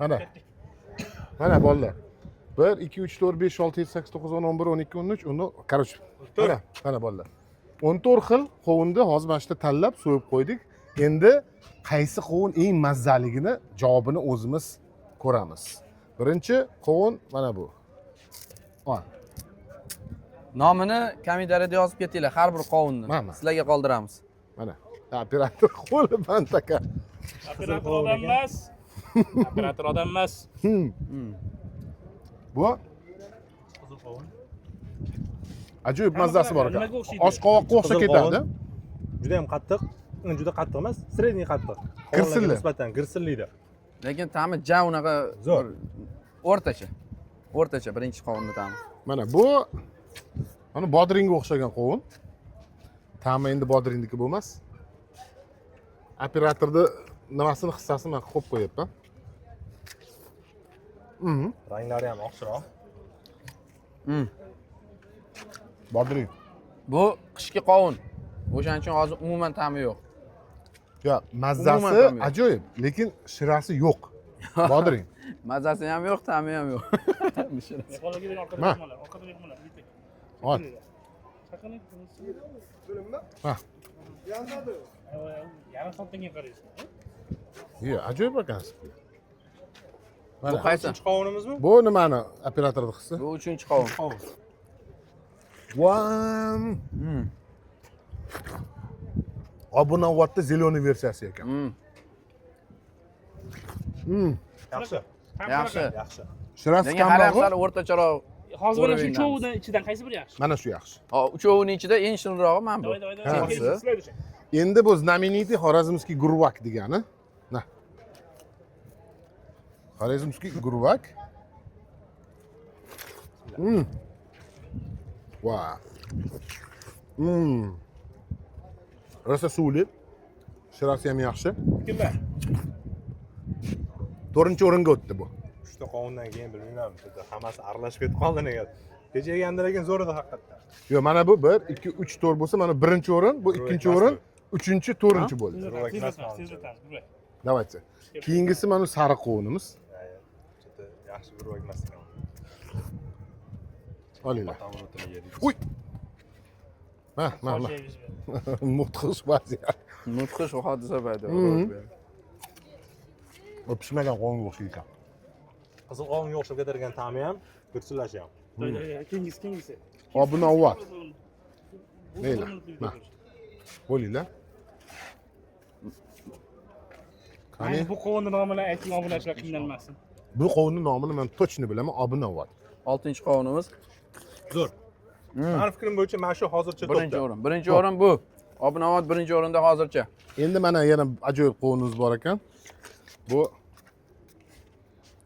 Mana. Mana bolalar. 1 2 3 4 5 6 7 8 9 10 11 12 13 14, короче, mana, mana bolalar. 14 xil qovunni hozir mana shu yerda tanlab so'yib qo'ydik. Endi qaysi qovun eng mazzaligini javobini o'zimiz ko'ramiz. Birinchi qovun mana bu. Ol. Nomini kommentariyada yozib ketinglar har bir qovunni. Mana. Sizlarga qoldiramiz. Mana. Operator qo'li band ekan. Operator odam emas. Operator odam emas. Bu Qizil qovun. ajoyib mazzasi bor ekan. Nimaga o'xshaydi? Oshqovoqqa o'xshab Qizil ketadi. Juda ham qattiq. Juda qattiq emas, средний qattiq. Qovunlarga Girsilli. Nisbatan girsillaydi. Lekin ta'mi ja unaqa Zo'r. O'rtacha. O'rtacha birinchi qovunni ta'mi. Mana bu mana bodringga o'xshagan qovun. Ta'mi endi bodringniki bo'lmas. Operatorni nimasini hissasini man qo'yib qo'yapman. Ranglari ham oqchiroq. Bodring. Bu qishki qovun. O'shaning uchun hozir umuman ta'mi yo'q. Yo, mazzasi Umuman ta'mi yo'q. ajoyib, lekin shirasi yo'q. Bodring. Mazasi ham yo'q, ta'mi ham yo'q. Shirasi. Mehmonlarga bering, orqada Ma. mehmonlar, orqada mehmonlar. Bitta. Ol. Chaqiring. Ha. Yarim soatdan keyin qaraysiz. Yo, ajoyib ekansiz. Bu Mana. qaysi? Uchinchi qovunimizmi? Bu nimani operatorni hissi? Bu uchinchi qovun. Qovun. Vam. Obunavatda зеленый versiyasi ekan. Yaxshi. Yaxshi. Yaxshi. Shirasi Lekin hali ham kamroq. sal o'rtacharoq. Hozir mana shu Уровень uchovidan ichidan qaysi biri yaxshi? Mana shu yaxshi. Ha, uchovining ichida eng shirinrog'i mana bu. Давай, давай, Ha. давай. Следующий. Endi bu знаменитый Xorazmskiy gurvak degani. Na. Xorazmskiy gurvak. Va. Rosa suvli. Shirasi ham yaxshi. Kimlar? To'rtinchi o'ringa o'tdi bu. Uchta qovundan keyin bilmayman, juda hammasi aralashib ketib qoldi nega. Kecha yeganda lekin zo'r edi haqiqatdan. Yo'q, mana bu 1 2 3 4 bo'lsa, mana birinchi o'rin, bu ikkinchi o'rin, uchinchi, to'rtinchi bo'ldi. Gurvak emas, Tezlatamiz, tezlatamiz. Gurvak. Давайте. Keyingisi mana sariq qovunimiz. Juda yaxshi gurvak emas ekan. Olinglar. Tavrotini yedik. Uy. Ma, ma, ma. Fojia yuz berdi. Mudhish vaziyat. Mudhish hodisa paydo bo'ldi. Bu pishmagan qovunga o'xshaydi ekan. Qizil qovunga o'xshab ketargan ta'mi ham, girsillashi ham. Давай, давай, keyingisi, keyingisi. Obunavvat. Bu Mayli, bir ma. Bo'linglar. Qani? Mayli, bu qovunni nomini ayting, obunachilar qiynalmasin. Bu qovunning nomini men точно bilaman, obunavvat. Oltinchi qovunimiz. Zo'r. Mani fikrim bo'yicha mana shu hozircha Birinchi topda. o'rin. Birinchi o'rin bu. Obunavot birinchi o'rinda hozircha. Endi mana yana ajoyib qovunimiz bor ekan. Bu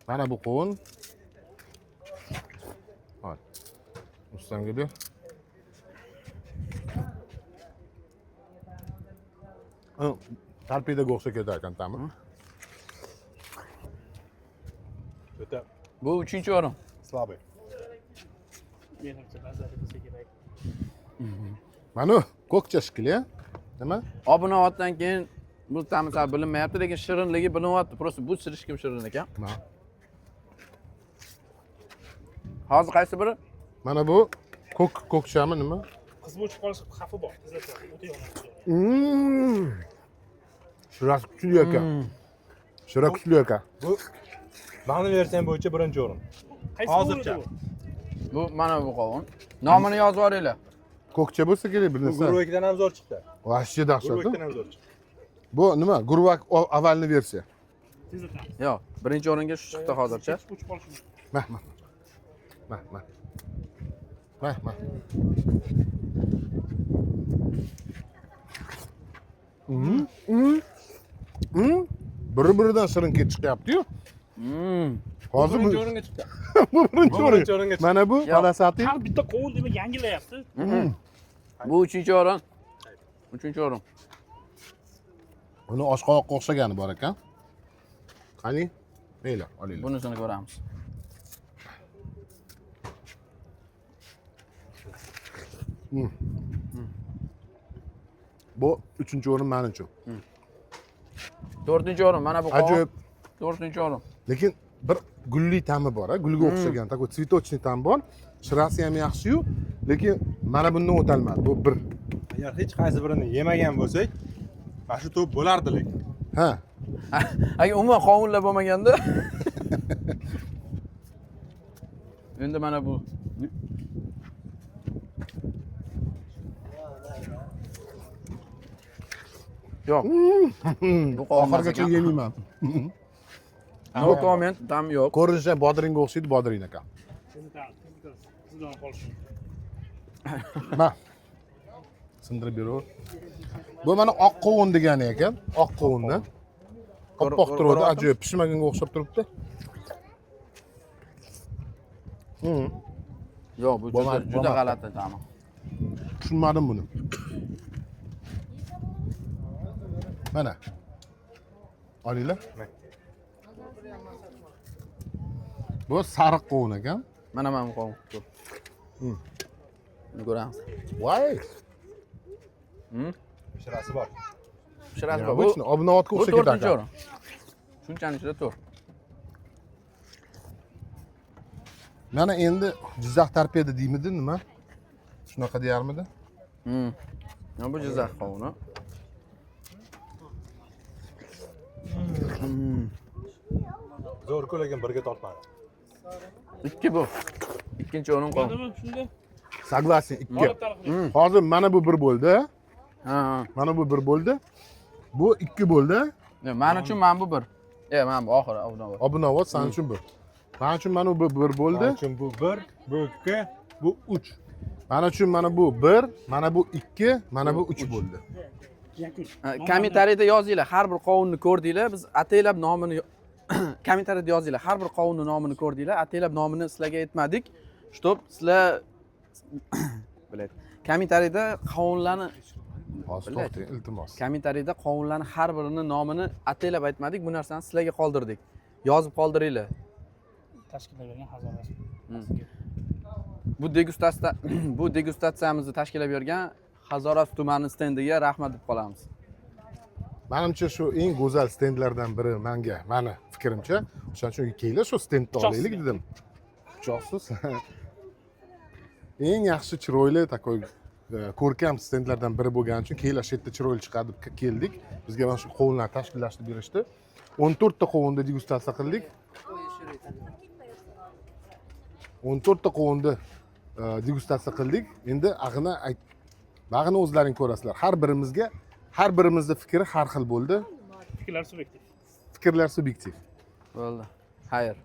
mana bu qovun. Hol. Rustamga ber. Torpedoga o'xshab ketar ekan ta'mi. O'ta Bu uchinchi o'rin. слабый. Menimcha mazali bo'lsa kerak. Mana ko'kcha shekilli, a? Nima? Obunavotdan keyin bu ta'mi sal bilinmayapti, lekin shirinligi bilinyapti. Просто bu sirishkim shirin ekan. Ma. Hozir qaysi biri? Mana bu ko'k ko'kchami nima? Qizib o'chib qolish xavfi bor. Tezlatamiz. O'ta yomon. Shirasi kuchli ekan. Shira kuchli ekan. Bu mani versiyam bo'yicha birinchi o'rin. Qaysi Hozircha. qovun edi Bu mana bu qovun. Nomini yozib yuboringlar. Ko'kcha bo'lsa kerak bir Bu narsa. gurvakdan ham zo'r chiqdi. Вообще dahshat. Gurvakdan ham zo'r chiqdi. Bu nima? Gurvak avalni versiya. bu? Tezlatamiz. Yo'q, birinchi o'ringa shu chiqdi hozircha. O'chib qolishi mumkin. Ma, ma. Ma, ma. Ma, ma. Bir-biridan shirin ketib chiqyapti-yu. Hozir bu Birinchi o'ringa chiqdi. bu birinchi Bu birinchi o'rin. o'ringa chiqdi. Mana bu Yo'q. palasati. Har bitta qovun demak yangilayapti. Bu uchinchi o'rin. Uchinchi o'rin. Uni oshqovoqqa o'xshagani bor ekan. Qani? Mayli, olinglar. Bunisini ko'ramiz. Bu uchinchi o'rin men uchun. To'rtinchi o'rin mana bu qovun. Ajoyib. To'rtinchi o'rin. Lekin bir gulli ta'mi bor, a, gulga o'xshagan, такой цветочный ta'm bor. Shirasi ham yaxshi-yu, lekin mana bundan o'tolmadi. Bu bir. Agar hech qaysi birini yemagan bo'lsak, mana shu to'p bo'lardi lekin. Ha. Agar umuman qovunlar bo'lmaganda. Endi mana bu. Yo'q. Bu qovun emas Oxirigacha ekan. yemayman. No comment, dam yo'q. Ko'rinishi ham bodringga o'xshaydi, bodring ekan. Sizdan qolishi mumkin. Ma. Sindirib beraver. Bu mana oq qovun degani ekan. Oq qovundan. Oppoq turadi, ko'ryaptimi? Ajoyib pishmaganga o'xshab turibdi. Yo'q, bu juda Bo'lmadi, juda bo'lmadi. g'alati ta'mi. Tushunmadim buni. Mana. Olinglar. Bu sariq qovun ekan. Mana bu qovun. Buni ko'ramiz. Voy. Shirasi bor. Shirasi bor. Bu Обычно obnovotga bu o'xshab ketar to'rtinchi ekan. o'rin. Shunchani ichida to'rt. Mana endi Jizzax torpeda deymidi nima? Shunaqa deyarmidi? Mana bu Jizzax qovuni. Zo'r-ku, lekin birga tortmadi. Ikki bu. Ikkinchi o'rin qovun. Bo'ladimi shunda? Согласен, ikki. Olib tariqli. Hozir mana bu bir bo'ldi. Ha, ha. Mana bu bir bo'ldi. Bu ikki bo'ldi. Yo'q, men uchun mana bu bir. Mana bu oxiri obnavot. Obnavot san uchun bir. Mana uchun mana bu bir bo'ldi. Mana uchun bu bir, bu ikki, bu uch. Mana uchun mana bu bir, mana bu ikki, mana bu uch bo'ldi. Yakun. Ha, kommentariyada yozinglar, har bir qovunni ko'rdinglar, biz ataylab nomini kommentariyada yozinglar, har bir qovunni nomini ko'rdinglar, ataylab nomini sizlarga aytmadik, чтоб sizlar блядь, kommentariyada qovunlarni Hozir Блядь. to'xtang, iltimos. Kommentariyada qovunlarni har birini nomini ataylab aytmadik, bu narsani sizlarga qoldirdik. Yozib qoldiringlar. Tashkillab bergan Hazorasp. Bu degustatsiyamizni tashkillab bergan Hazorasp tumani stendiga rahmat deb qolamiz. Manimcha shu eng go'zal stendlardan biri menga, mani fikrimcha. O'shaning uchun kelinglar shu stendni Pichoqsiz. olaylik dedim. Pichoqsiz. Eng yaxshi chiroyli такой ko'rkam stendlardan biri bo'lgani uchun kelinglar shu yerda chiroyli chiqadi deb keldik. Bizga mana shu qovunlarni tashkillashtirib berishdi. 14 ta qovunni degustatsiya qildik. 14 ta qovunni degustatsiya qildik. Endi ag'ini ayt, bag'ini o'zlaring ko'rasizlar. Har birimizga, har birimizni fikri har xil bo'ldi. Fikrlar subyektiv. Fikrlar subyektiv. Bo'ldi. Xayr.